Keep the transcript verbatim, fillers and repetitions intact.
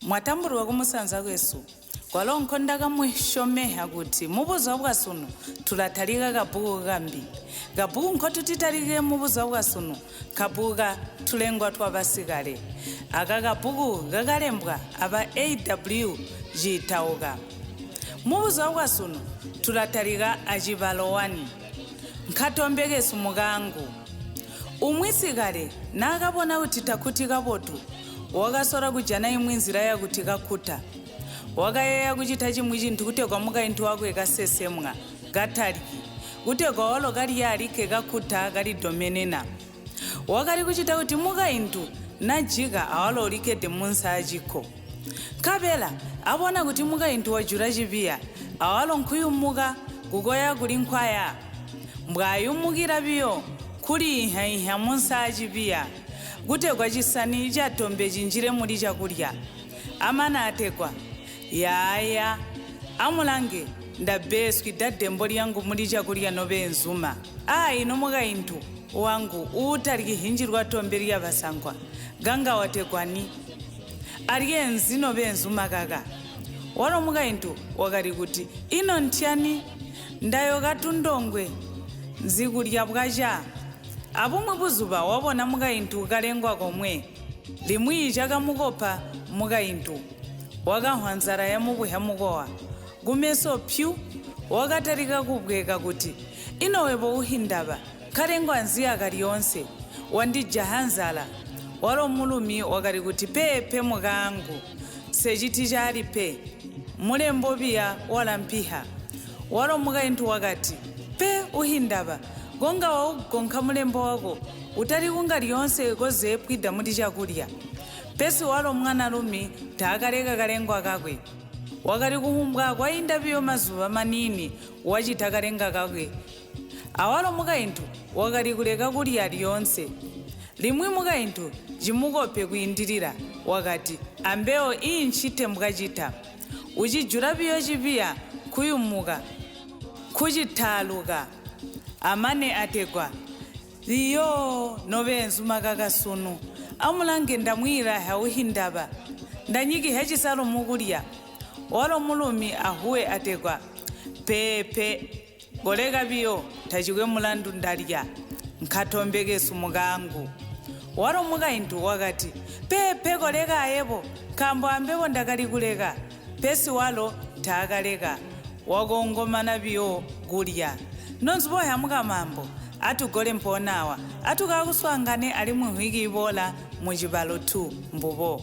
Mwatambulwa kumusanza kwesu. Kwalonko ndakamushomeha kuti mu buzwa bwa sunu tulatalika kabuku kambi. Kabuku nkhotu titalike mu buzwa bwa sunu, kabuku ka Tulengwa twa Ŵasikale. Aka kabuku kakalembwa aba A W Chitauka. Mu buzwa bwa sunu tulatalika achiŵalowani. Nkhatombekesu mukangu. Umwisikale nakabona kuti takhuti kabotu, wakasola kujana imwe nzira yakuti kakhuta. Wakayeya kuchita chimwe chinthu kutegwa mukayinthu wakwe kasesemwa, kataliki, kutegwa walo kali yali ke kakhuta kalidomenena. Wakali kuchita kuti mukayinthu najika awalo ulikede mu nsa ya chikho. Nkhaŵera, awona kuti mukayinthu wajula chiŵiya, awalo nkhuyumuka kukoya kuli nkhwaya. Mbwayumukira ŵiyo, kuliyinha-yinha mu nsa ya chiŵiya, kutegwa chisani cha tombe chinjire muli chakurya. Amana ategwa, yaya, amulange, ndabeswi da dembo lyangu muli chakurya nobe nzuma. Ayi, no mukayinthu wangu uwutali kihinjirwa tombe lya ŵasangwa, ganga wategwani? Alyenzi nobe nzuma kaka. Walo mukayinthu wakali kuti, ino nthani? Ndayoka tundongwe, nzikurya bwacha. Apumwe buzuŵa wawona mukayinthu kalengwa komwe. Limwi chakamukopa mukayinthu, wakahwa nzara ya mubuhya mukowa. Kumeso pyu, wakatarika kubweka kuti, ino wepo uhindaŵa, kalengwa nziyaka lyonse, wandijaha nzara. Walo mulumi wakali kuti, pepe mukangu, sechiti chali pe. Mulembo ŵiya wala mpiha. Walo mukayinthu wakati, pe uhindaŵa, gonga waugonkha mulembo wako, utali kunga lyonse kozepwida muli chakurya. Pesi walo mwanalumi thakaleka kalengwa kakwe. Wakali kuhumbwa kwayinda ŵiyo mazuŵa manini wachita kalenga kakwe. Awalo mukayinthu wakali kuleka kurya lyonse. Limwi mukayinthu chimukope kuyindirira, wakati, ambewo iyi nchite mbwachita. Uchijula ŵiyo chiŵiya, nkhuyumuka, nkhujithaluka. Amane ategwa, iyo, noŵe nzuma kaka sunu. Amulange ndamwira ha uhindaŵa. Ndanyikiha chisalu mukurya. Walo mulumi ahuwe ategwa, pepe, goleka ŵiyo, tachikwe mulandu ndarya. Nkhatombekesu mukangu. Walo mukayinthu wakati, pepe, goleka ayepo, kambo ambepo ndakali kuleka. Pesi walo thakaleka. Wakongomana ŵiyo kurya. Nonzbohe amukamambo, atugole mponawa, atukakuswangane ali munhwiki ibora mu chibalo tu mbubo.